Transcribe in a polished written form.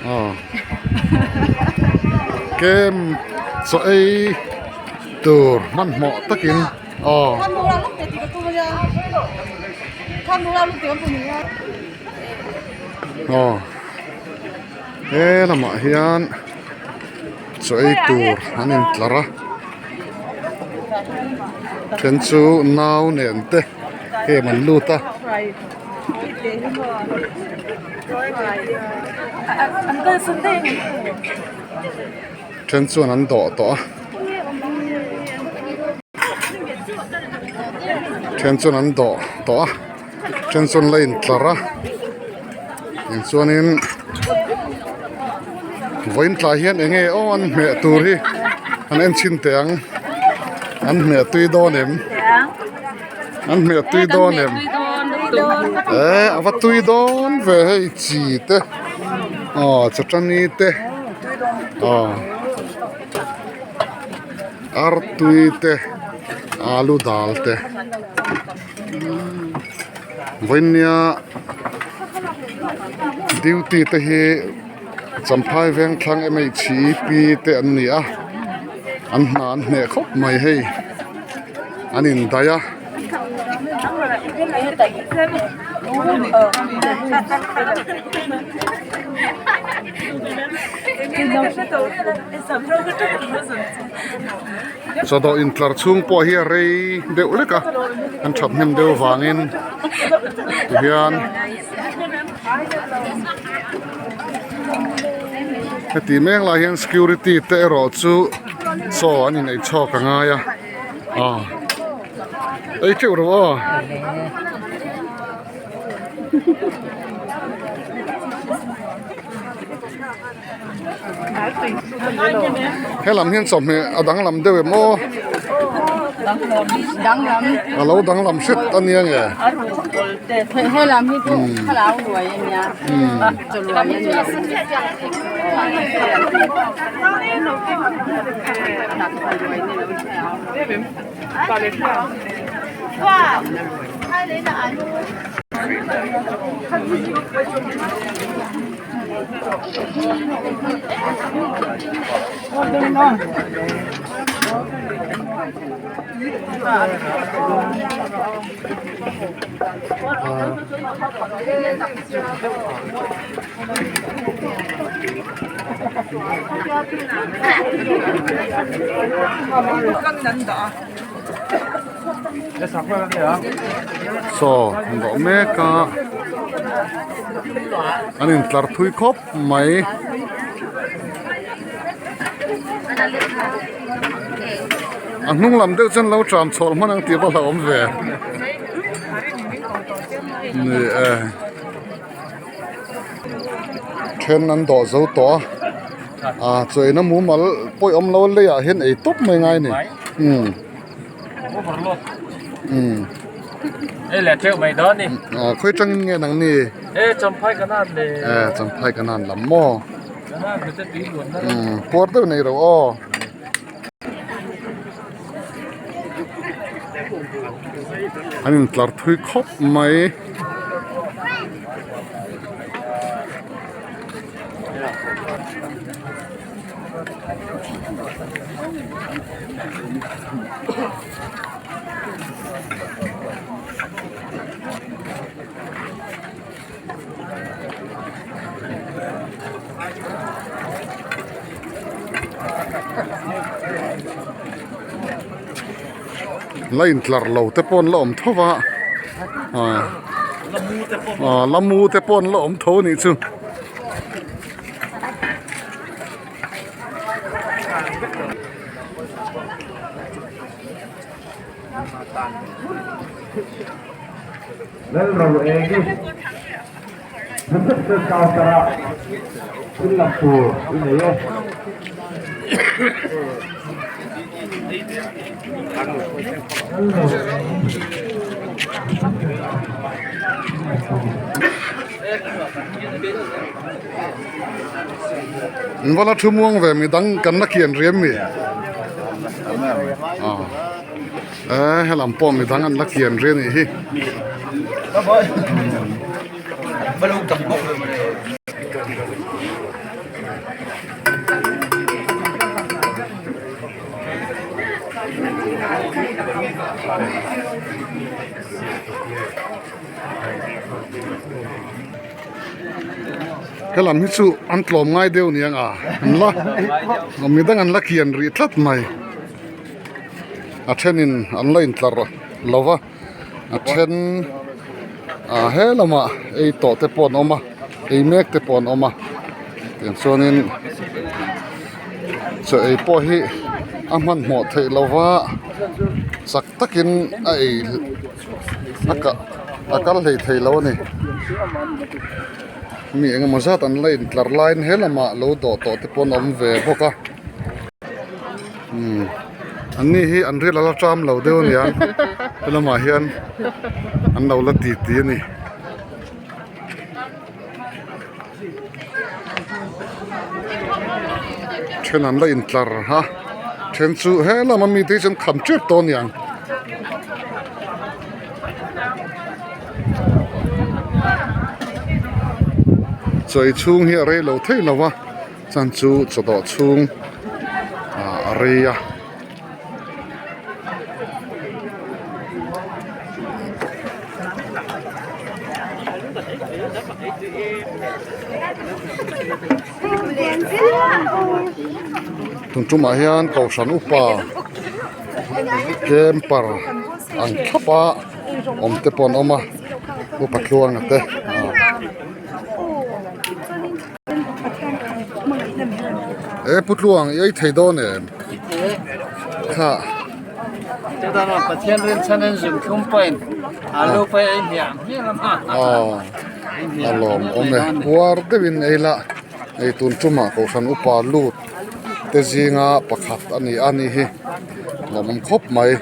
Aw kem chaw ei tur hmanhmawh takin aw. Aw he lamah hian chaw ei tur an intlar a then chu nau nen te heng an lut a. Then chuan an dawh tawh a then chuan an dawh tawh a then chuan la intlar a tichuanin vawiin tlai hian eng nge aw an hmeh tur hi an en chhin teh ang an hmeh tui dawn em. An hmeh tui dawn em? Eh a va tui dawn ve hei chi te aw chutani te aw artui te alu dal te vawinia duty te hi champhai vengthlang mhep te an ni a an hna an hneh khawp mai hei. An indaih a. Chawdawh intlar chhung pawh hi a rei deuh lek a, an that hnem deuh vangin tihian heti mek lai hian security te erawh chu chaw an inei chhawk a ngai a. Aw ei teuh rawh aw. Helam hian chawhmeh a danglam deuh em aw a lo danglam hret a nia nge. Saw dawh mek a an intlar thui khawp mai. A hnung lam deuh chuan lo tram chhawlh hman ang tih a va hlauhawm ve ni e. Then an dawh zo tawh a ah chawiina mumal pawih awm lo a leiah hian ei tawp mai ngai a ni umm umm ah khawi tangin nge nang ni eh champhai kanan lam maw umm puar deuh nei ro aw. An intlar thui khawp mai. La intlar lo te pawh an la awm tho va ah ah lamu te pawh an la awm tho a nih chu. An va la thu muang ve midang kan la kian riam mi eh helam pawh midang an la kian riam nih hi. Helam hi chu an tlawm ngai deuh niang a an la midang an la kian rih tlat mai a thenin an la intlar lo va a then ah he lamah ei tawh te pawh an awm a ei mek te pawh an awm a tiang chuanin chaw ei pawh hi a hmanhmawh theih loh va chak takin a ei a kah a kal hlei thei lo a ni mi engemaw zat an la intlar laiin he lamah lo dawh tawh te pawh an awm ve bawk a umm an ni hi an ril a la ṭam lo deuh a nia he lamah hian an lo la ti ti a ni. Then an la intlar a then chu he lama mite hi chuan kham tep tawh a niang. Chaw ei chhung hi a rei lo thei lo va chan chu chaw dawh chhung ah a rei a. Tun tumah hian kohhran upa camper ang thlap a awm te pawh an awm a upa tluanga te e pu tluang i ei thei dawn em kha aw a lawm awm e puar deuhin ei la hei tun tumah kohhran upa lut te zinga pakhat a ni a ni hi lawmawm khawp mai.